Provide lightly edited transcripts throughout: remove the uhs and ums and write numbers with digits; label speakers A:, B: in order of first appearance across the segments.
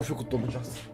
A: Кофе куттуом сейчас.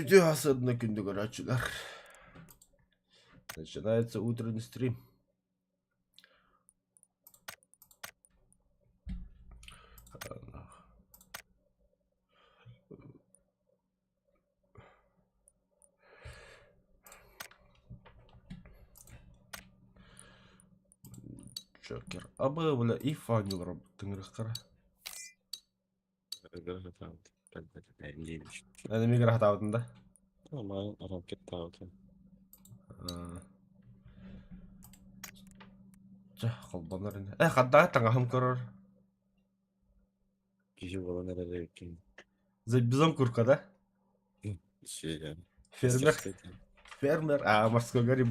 A: Үтүө сарсыарда күндү көрөөччүлэр. Начинается утренний стрим. Джокер. Абы, бля, и фанил тыҥырыхтара. Эн эмиэ граһатаабытын да? Чэ, холбонор ини. Э, хардаа таҥаһым көрөр.
B: Киһи буолан эрэр эбиккин.
A: Забизон курка, да? Фермер. Фермер, а морской гориб.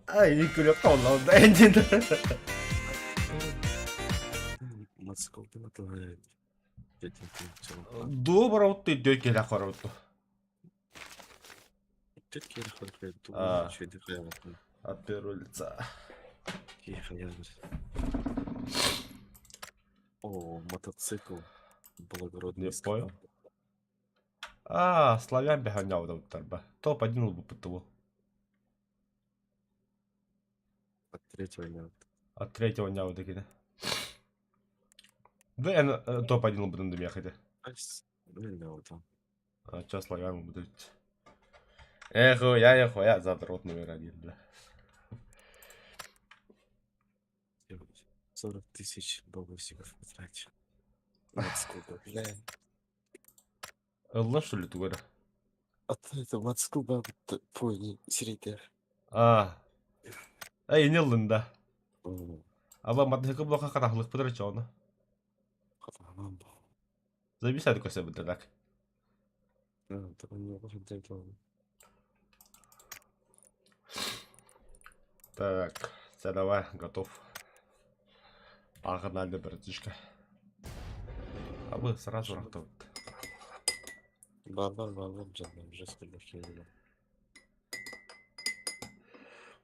A: Ай, не күлөк толлон да эндин. Дуу барабытты дөй келе хорабытты. От первого лица.
B: О, мотоцикл. Благородный.
A: Не понял. А, славян бэһэ Топ-1 ылбыппыт
B: От третьего не
A: От третьего не кини. Да, эн топ-1 ылбытын дымиэх этэ. А, славян ылбыт. Эх, я, эх, я задрот номер один, бля.
B: 40 тысяч бабосиков потратил. Москву, бля.
A: Ылла что ли тугара?
B: Это Москву бабы сирейдер.
A: А. Эй, не ыллын да. Аба матыһыкы блока хатахлыкпытыр чону. Зависает көсө быдырак. Так, давай, готов. Погнали, братишка. А вы сразу рахтовт.
B: Баба, баба, жаным, жестко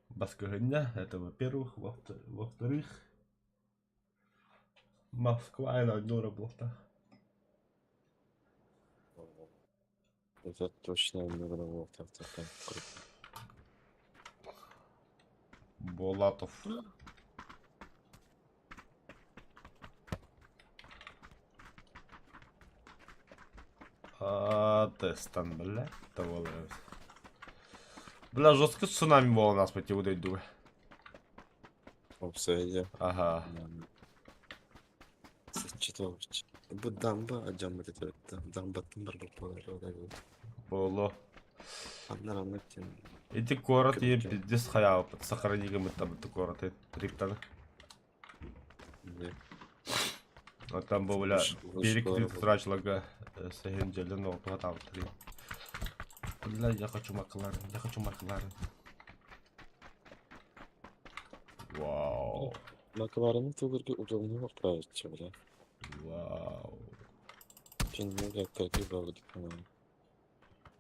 A: Баскыһынньа, это во-первых. Во-вторых, Москва это одно работа.
B: Это точно много там круто.
A: Болатов. А, тестан, бля, того. Бля, жесткий цунами был у нас по тебе дойду.
B: Обсайде.
A: Ага.
B: Бу дамба адьаммыт этэ дамбаттан барбыт буолар.
A: Боло.
B: Аннар аннык диэн
A: Ити куорат ийэ
B: Кырдьык.
A: пиздец хайаабыт сохранигы мыттабыт куораты Риптаны.
B: Не.
A: А там бу бля
B: Вышкалара
A: перекрыт трачлага сэһин дьэлэн оҕотуха таабыттар. Бля, я хочу Макларен, я хочу Макларен. Вау.
B: Макларены тылырга удобно отправить, бля.
A: Вау.
B: Кинилэр какие бабы по-моему.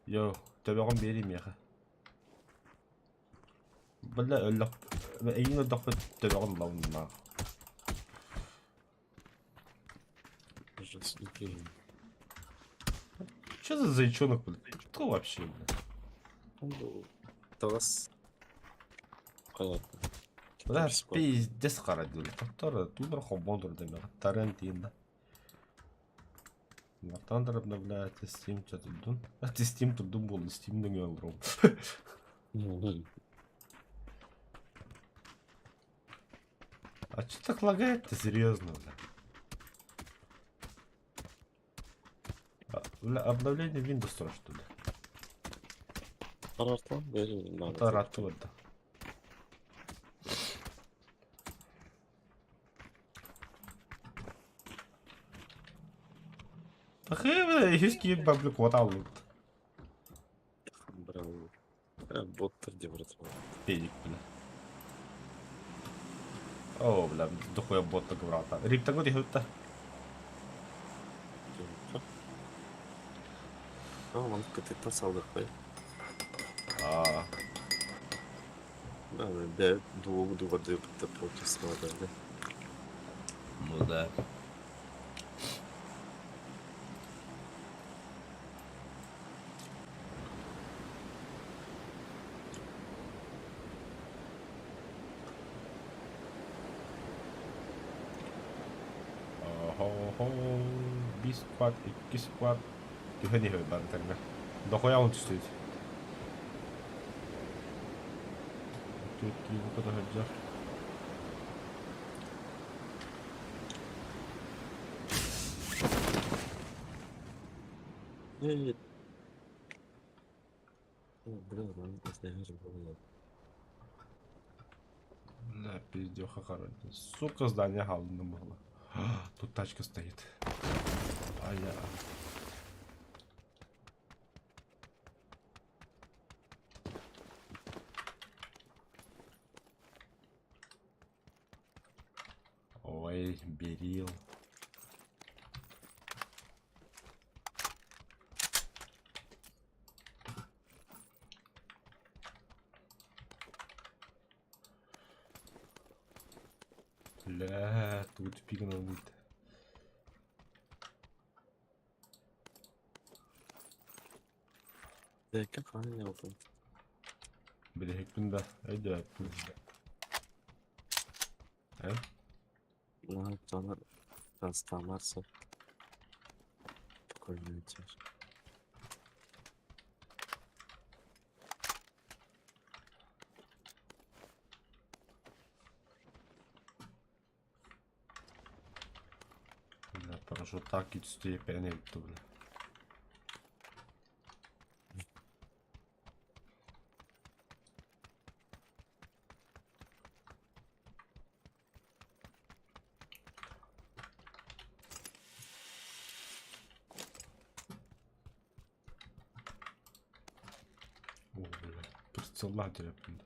A: Йо, төбөҕүн биэриим миэхэ. Бля, өллөх эйиҥ өллөхпүт төбөҕүн ылабын.
B: Жестокий.
A: Что за зайчонок, блядь? Кто вообще, блядь?
B: Тас. Понятно.
A: Бля, пиздец хара диир. Тохтор, тудор хоббон турда Тарен тиинда. Мартан блядь, Steam турдун. Steam турдун буолла, Steam дөҥө олором. А что так лагает-то, серьезно, бля? А, бля, обновление Windows что ли?
B: Карартан бери надо.
A: Таратывать. Тахы, үһүс киһи баблы куота аллыбыт.
B: Брал. Боттар где брат.
A: Педик, бля. О, бля, дохуя бота говората. Риптагы дихутта.
B: А, он кытыттан салдык бай.
A: А,
B: Да, бля, дуогу дугарды битте полчаса да.
A: Ну да. Хо-хо, биир squad, икки squad. Түһэн иһэр барытарга. Дохуя он түстүт. Түт киһи куда сылдьар.
B: Эй. Блин, он не знаю,
A: Бля, пиздеха короче. Сука, здание халдым было. Тут тачка стоит. А я... Ой, берил. Бля, тут пигнул.
B: Да, как он не был.
A: Билиһикпин да, өйдөөппүн. Э?
B: Ну, там трансформация. Прикольный тяж.
A: Бля, парашют так түстү эпэни бүттү, бля. О, бля, прицелла телефон.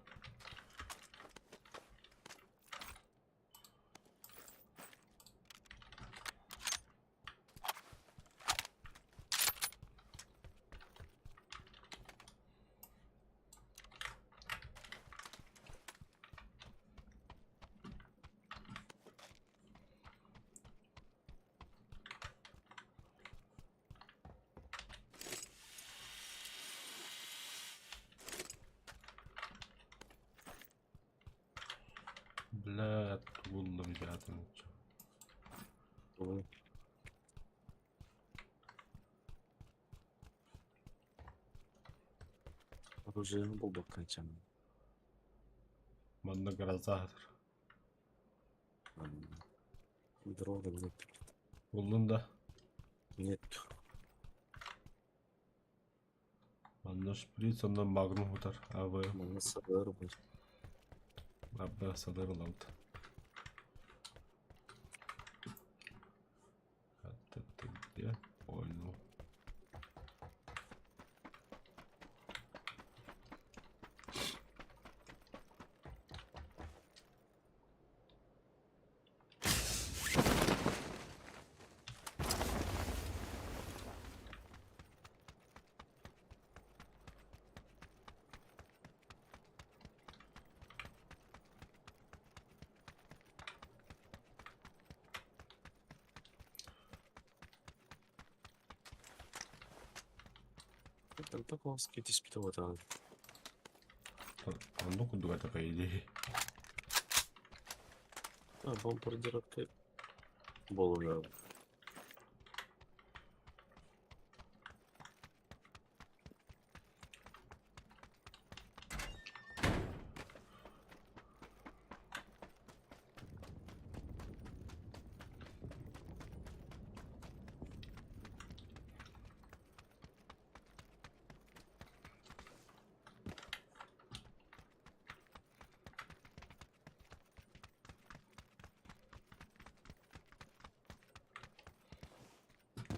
A: Бля, тугуллум дьаатын.
B: Оружиены булбакка чам.
A: Манна гроза
B: Дрона нет.
A: Буллун да?
B: Нет.
A: Манна шприц онно магнум утар. АВ.
B: Манна садыр был.
A: Абба садыр ылабыт. Это где? Понял.
B: Элбэх түспүтэ буолан.
A: Оннук курдук это по идее.
B: Бомбардировка буолуна.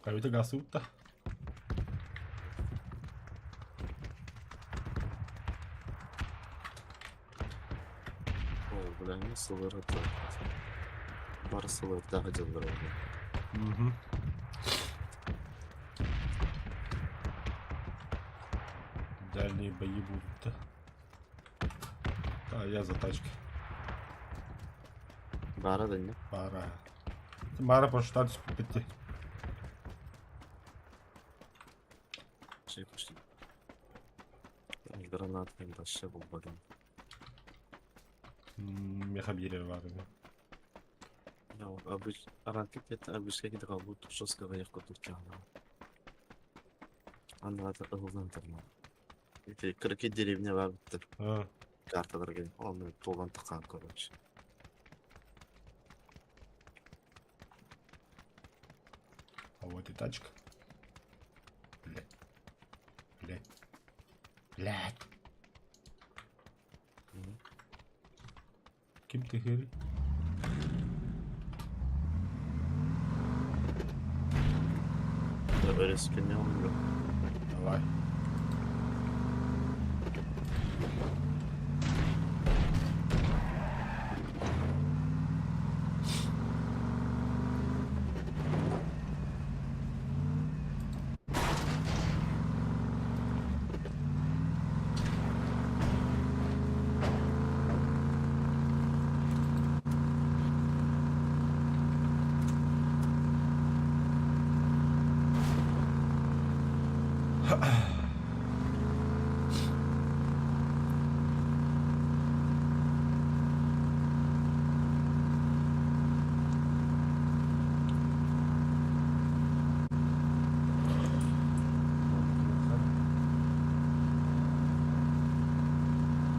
A: Кавита гасутта.
B: О, бля, не сылыры Бар сылырдағы дьыллар
A: Угу. Дальние бои будут. Да, я за тачкой.
B: Бара да не?
A: Пора. Мара пошла пяти.
B: Пошли, пошли. Гранат вообще был блин.
A: Мехабире варами.
B: Ракет обычно будет жестко заявку тут Анда ылдан тұрма. Эти кырки деревня бар бітті. Карталар келген. Оны толған тыққан, короче.
A: А вот и тачка. Блять. Блять. Блять. Ким ты хери? Давай.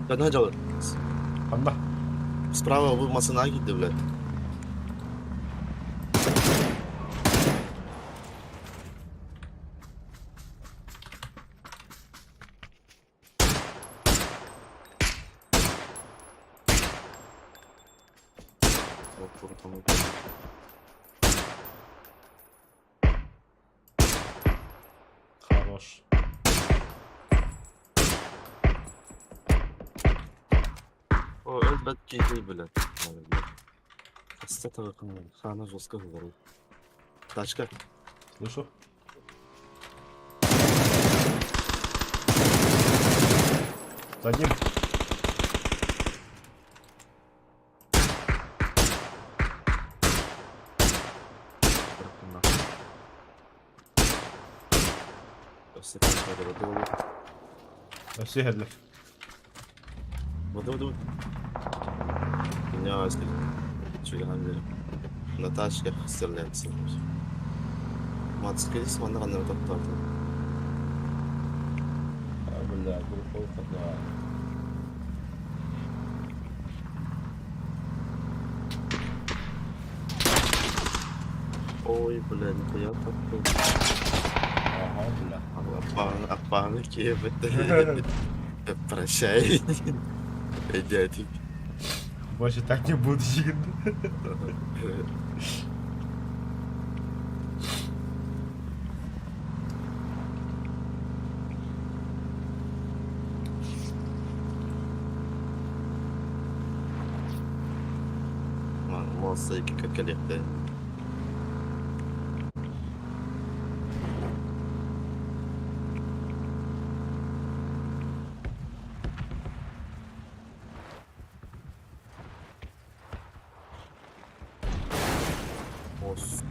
B: Ханна дьалар.
A: Ханна.
B: Справа вы масына киирдэ, блядь.
A: Хорош.
B: О, өлбөт киһи, блядь. Хаста хана жестко говорил. Тачка.
A: Слышу. За ним. Все гедлер.
B: Воды, воды. Меня На тачках стреляется. Мотоциклист манна ханна тохтоото.
A: А, бля, глухой хатна.
B: Ой, бля, нихуя такой.
A: Ага, бля.
B: Аппааны киэбит. Прощай. Дядик.
A: Больше так не буду,
B: Муоста икки кэлиэхтэрин. Муос.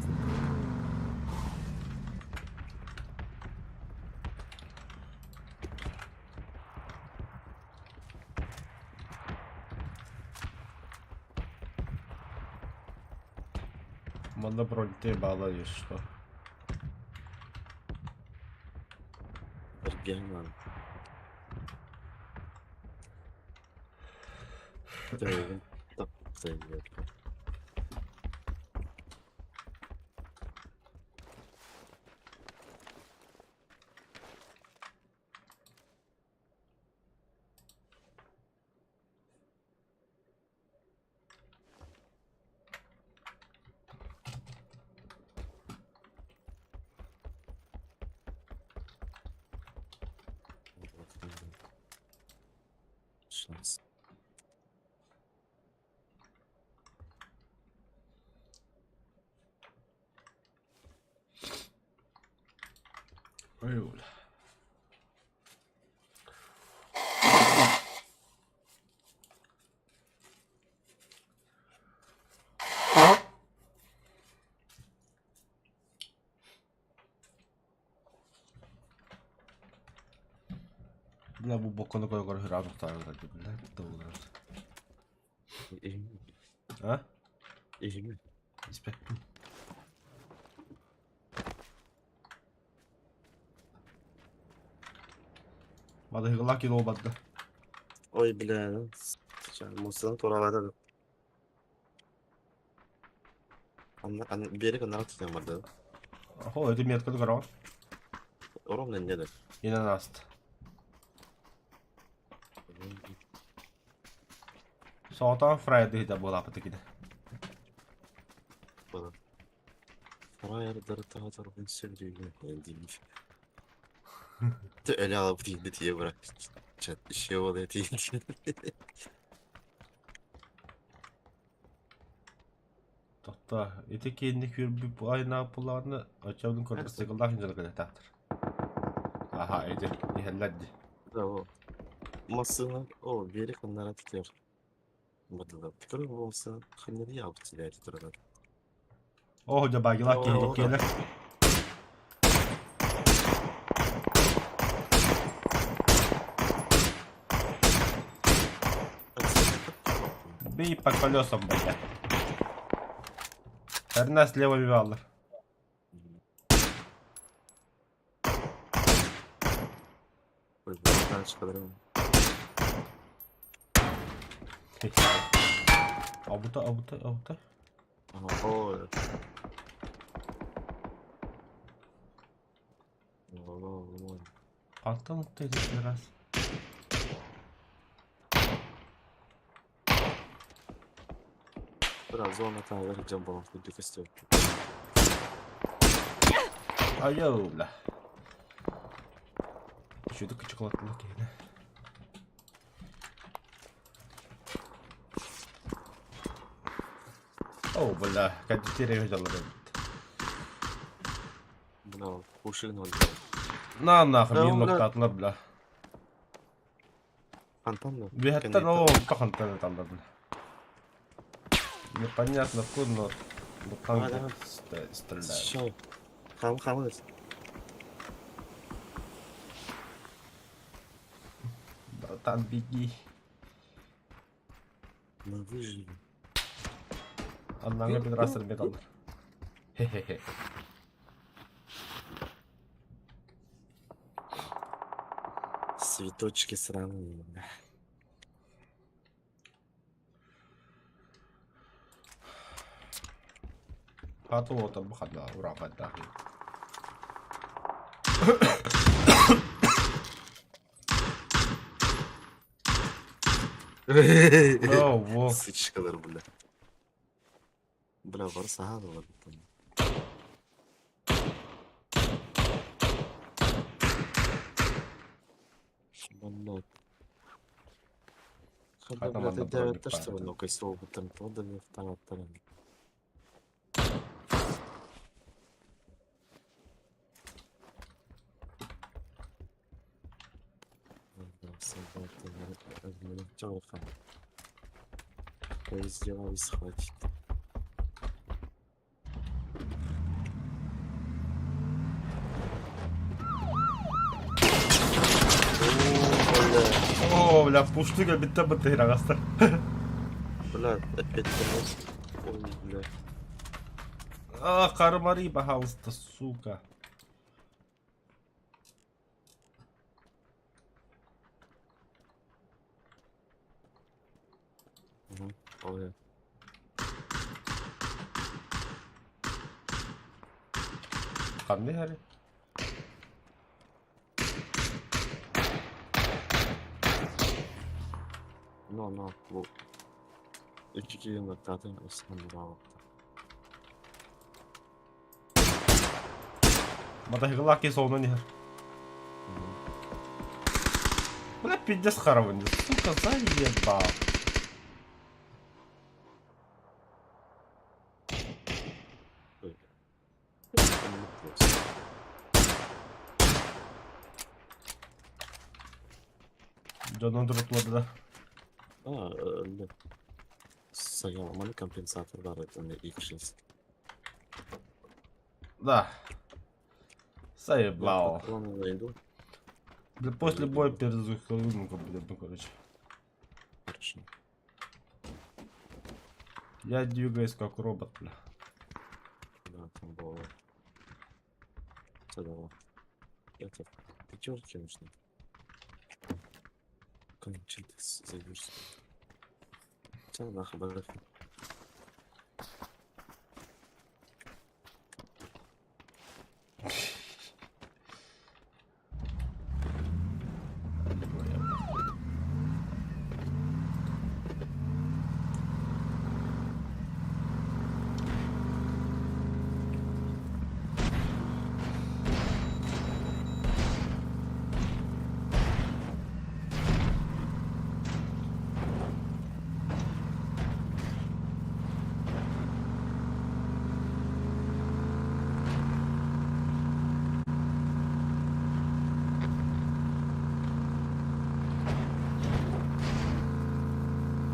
A: Манна броньты баала что.
B: Эргиэн Шанс.
A: Ой, бля. Бля, бу бокону көрө көрө хыраан бля, доллар. А?
B: Иһими.
A: Испэппин. Мадыгыла кило бадда.
B: Ой, бля, муостаны туораабата. Анна берег аннара түтэн барда.
A: Хо, это метка көрө.
B: Ором нэнне да.
A: Инанаст. Соотон фрайды да буолапыт кини.
B: Бала. Фраердары таатар сөбүлүүгүн диир. Тэ эле алып тийинде тие бара. Чат иши боле тийинде.
A: Тохто, ити киинни күрбү айна пулааны очобун көрдө сыгыллах инжеле тахтар. Аха, ити ихеллерди.
B: Да, Массына, о, берег аннара тутер. Бадыла. Көрө болса, ханнери ябыт тилер турар.
A: О, жабагила киһи келер. Бей по колесам, бля. Эрна слева биваллар.
B: Ой, ben çıkarırım.
A: Абута, абута, абута.
B: Ага, ой. Ой.
A: Антон ты раз.
B: Бра, зона та vereceğim bana bir костер.
A: Айо, бля. Еще такой шоколадный киһи. О, бля, кадетире жалар.
B: Бля, кушигин oldu.
A: На нахуй,
B: Да,
A: мин
B: бля.
A: локтатлар, бля.
B: Антон да?
A: Биһэттэн о, тахантан таллар, бля. Непонятно откуда, но там
B: Давай, давай.
A: стреляют.
B: Шо? Хам хам.
A: Братан, беги.
B: Мы выжили.
A: Аннааҥҥа пидорастар металлар. Хе-хе-хе.
B: Цветочки сраные.
A: Хата уотар бу ханна ураахайдаах. О, во.
B: Сычкалар, бля. Бля, бар саһаан олорбуттан. Манна Хата,
A: Хата
B: блядь,
A: манна броник
B: өйдөөбөттөр
A: баар
B: что
A: этэ.
B: онно суолбуттан тоҕо да таҥаттаран. Поиздевались, хватит.
A: О, бля, пушту кэлбиттэр бытты аҕастар.
B: Бля, опять тормоз. Ой, бля.
A: А, кармари, пожалуйста, сука.
B: Угу. Ой.
A: Ханны хари?
B: No, no, бу икки киһи ыстан
A: Мотоцикллаах киһи суолунан иһэр. Бля, пиздец харамын, сука, заебал. Дьонун турутулар да.
B: А, Сагаламаны компенсатор бар это на X6.
A: Да. Заебал. Да после боя перезахожу, ну, короче.
B: Хорошо.
A: Я двигаюсь как робот, бля.
B: Да, там было. Здорово. Это пятерки нужны. Чем ты займешься? Все, нахуй, бля.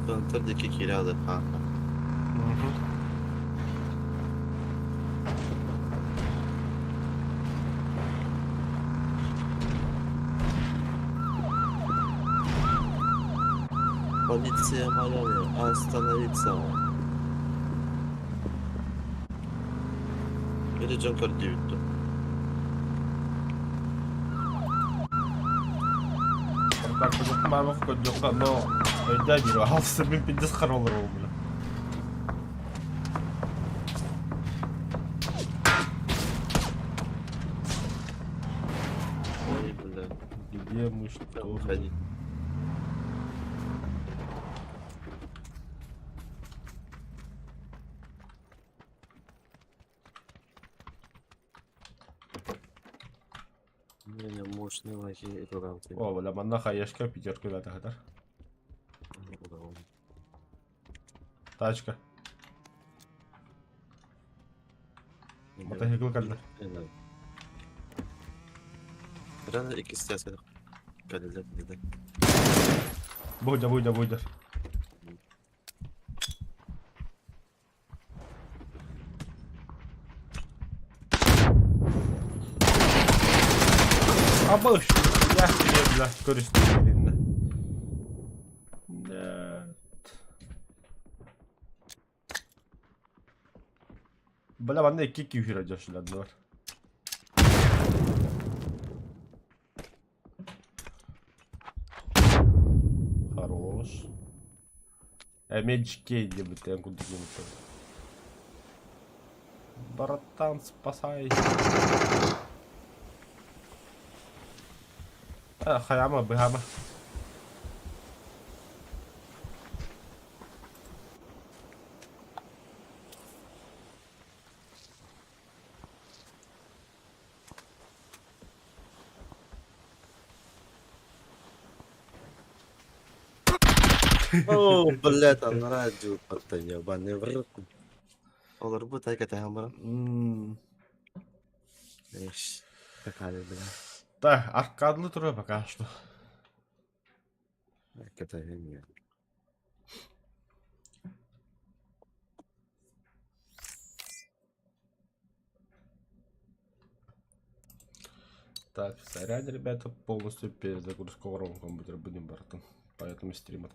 B: Центр диэки киирэ хаата. Полиция Майами, остановиться. Или Джокер 9.
A: Так, мамах көрдөххө, но өйдөө биир алсыбын пиздец харалар ол бля.
B: Ой, бля.
A: Где мы что?
B: Выходи. Не, мощный лаги
A: О, бля, манна хаешка пятерку да хатар. Тачка. Мотоцикл кэллэ.
B: Рано икки Кэллэ, кэллэ.
A: Будя, будя, будя. Абыш, я тебе, бля, көрүстүм Нет. Бля, манна икки күүһүрэ дьошуланнылар. Хорош. Эмиэ дьиккэй диэбиттэрин курдук гыммыттар. Братан, спасай. Э, хайаама, быһаама.
B: Оо, блядь, анараа дьылпаттан ебаный в рот. Олорбут ай кэтэһэн баран.
A: М.
B: Эш, такая, бля.
A: Так, аркадлы турар пока что.
B: Кэтэһэн я.
A: Так, сорян, ребята, полностью перезагрузка компьютера будем бартон. Поэтому стрим отключен.